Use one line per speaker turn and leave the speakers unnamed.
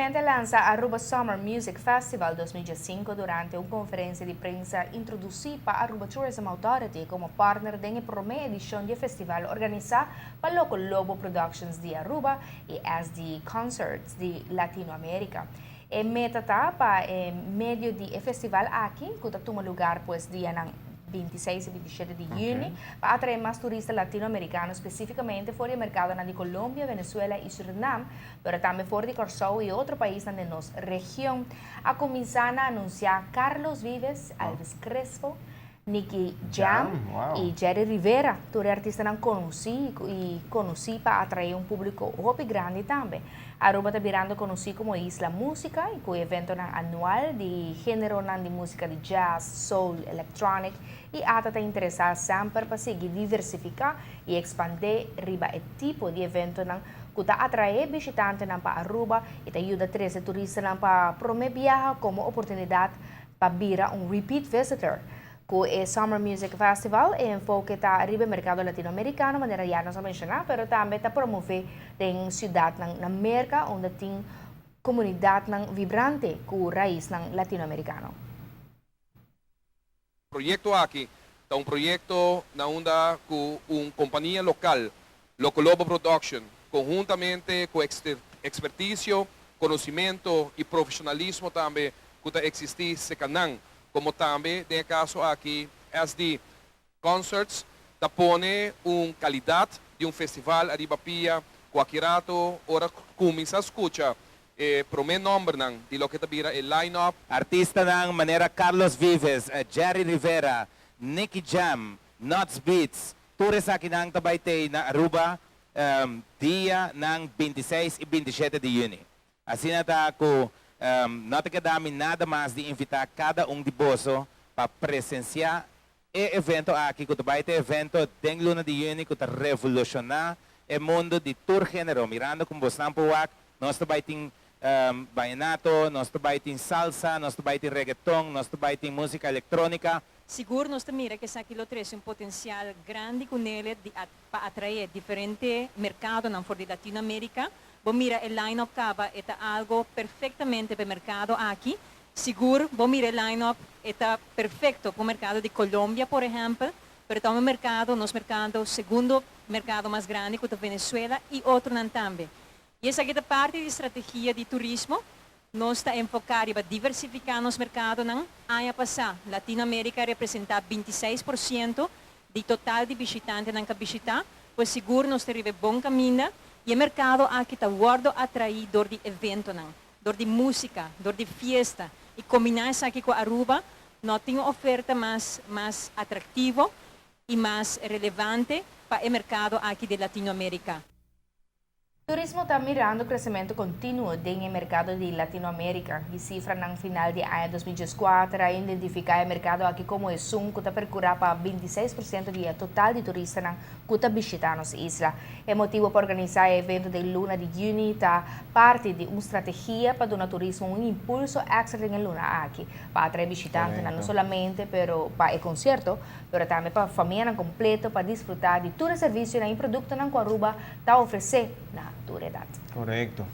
Recientemente a lansa Aruba Summer Music Festival 2015 durante un conferencia di prensa introduci pa Aruba Tourism Authority como partner den e prome edicion di e festival organisa pa Loco Lobo Productions di Aruba y SD Concerts di Latinoamerica. E meta ta pa e medio di e festival aki, cu ta tuma lugar pues dianan 26 y 27 di juni, pa atrae mas turista latinoamericano, specificamente for di e mercadonan di Colombia, Venezuela y Surinam, pero tambe for di Corsou y otro paisnan den nos region. A cuminsa na anuncia Carlos Vives, Elvis Crespo, Nicky Jam y Jerry Rivera, tur e artistanan conoci y conoci pa atrae un publico hopi grandi tambe. Aruba ta birando conoci como e isla musica y cu eventonan anual di generonan di musica di jazz, soul, electronic y ata ta interesa semper pa sigui diversifica y expande riba e tipo di eventonan cu ta atrae bishitantenan pa Aruba y ta yuda trece turistanan pa prome biaha como oportunidad pa bira un repeat visitor. Cu e Summer Music Festival, e enfoke ta riba e mercado latinoamericano, manera ya nos a menciona, pero tambe ta promove den ciudadnan na Merca unda tin comunidadnan vibrante cu raisnan latinoamericano.
Proyecto aki ta un proyecto na unda cu un compania local, Loco Lobo Production, conhuntamente cu experticio, conocimento y profesionalismo tambe cu ta existi seca nan, como tambe den e caso aki SD Concerts, ta pone un calidad di un festival ariba pia cu aki rato ora cuminsa scucha e prome nombernan di loke ta bira e line-up.
Artistanan manera Carlos Vives, Jerry Rivera, Nicky Jam, Nuts Beats, tur esakinan ta bai tei na Aruba dia nan 26 y 27 di juni. Asina ta cu no ta keda mi nada mas di invita cada un di boso pa presencia e evento aki cu ta bai ta evento den luna di juni cu ta revoluciona e mundo di tur genero. Mirando con bosnan por wak, nos ta bai tin vallenato, nos ta bai tin salsa, nos ta bai tin reggaeton, nos ta bai tin musica electronica.
Sigur nos ta mira ku esaki lo trese un potensial grandi ku nele di pa atraé diferente merkadonan for di Latinoamérika. Bo mira e line-up kaba, e ta algo perfektamente pa e merkado aki. Sigur bo mira e line-up, e ta perfekto pa un merkado di Colombia por ehèmpel, pero ta un merkado, nos merkado, segundo merkado mas grandi ku ta Venezuela i otronan tambe. I esaki ta parti di strategia di turismo. Nos ta enfoká riba diversifiká nos merkadonan. Aña pasá Latinoamérika a representá 26% di total di bishitantenan ku a bishitá, pues sigur nos ta riba e bon kaminda i e merkado aki ta wòrdu atraí dor di eventonan, dor di músika, dor di fiesta i kombiná esaki ku Aruba no tin un oferta mas mas atraktivo i mas relevante pa e merkado aki di Latinoamérika.
Turismo ta mirando crecemento continuo den e mercado di Latinoamerica. E cifranan final di aña 2014 a identifica e mercado aki como esun cu ta percura pa 26% di e total di turistanan cu ta bishita nos isla. E motibo pa organisa e evento den luna di juni ta parti di un strategia pa duna turismo un impulso extra den e luna aki, pa atrae bishitantenan no solamente pero pa e concierto, pero tambe pa famianan completo pa disfruta di tur e servicionan y productonan cu Aruba ta ofrece na tur edad.
Correcto.